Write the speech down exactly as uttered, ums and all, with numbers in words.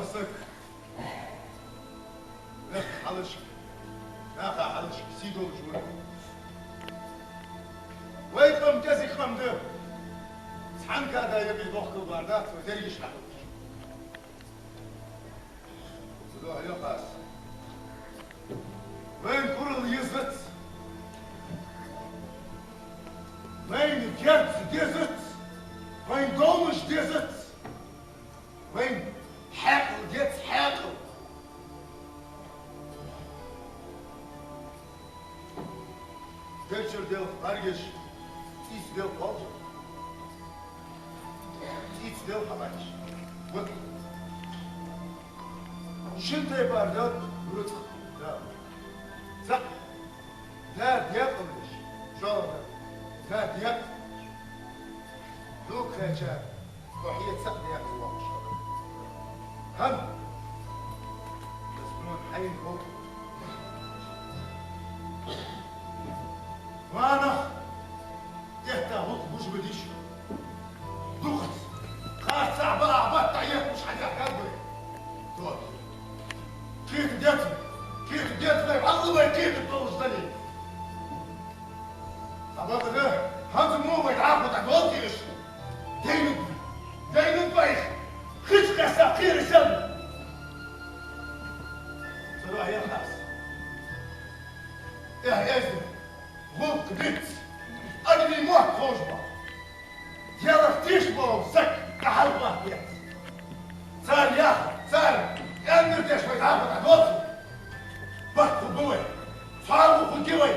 саг. Вехха хьалхашка, наха хьалхашка сий долаш вар. Вай къам кӀезига къам да. Цхьан када юкъе бохкал бар дац вай дерригаш хьахулаш. Цудухьа йоах аз: вайна курал езац, вайна керда дезац, вайна довнаш дезац, вайна хьаькъал дезац, хьаькъал. Делчура делха бӀаргаш, цӀийца делха кхоллаш, цӀийца делха бӀаргаш. Вот. Шин тайпара да рузкъа. Да. ЦаӀ. Да, декъалаш. ШоллагӀа. Да, декъалаш. Дукха хетача, хьо хье цаӀ декъала воаккхаш хилар. ХӀама. Дас нун хьайна хов. Ванах. Этта гӀулакх бужба диш. Дукхаца. Харцахьа баахьа баттахьа ехкаш хьадехкад вай. Тот. Кхета деза. Кхета деза вай. Алла вай кхетар долаш дале. Абакъда, хӀанз мо вай дӀахо дӀадолхаш. Дайнад. Дайнад вай. Хич кхесса кхера сел. Цудухьа йоах аз. Эхь, эздий. ГӀулакх диц, адамий мотт ховш бола, Даьлах тешаш бола саг къахьалба вац. Цар яхар, цар аьннар деш вай дӀахо дӀадолхе. Барт хургба вай. ЦхьоагӀо хургья вай.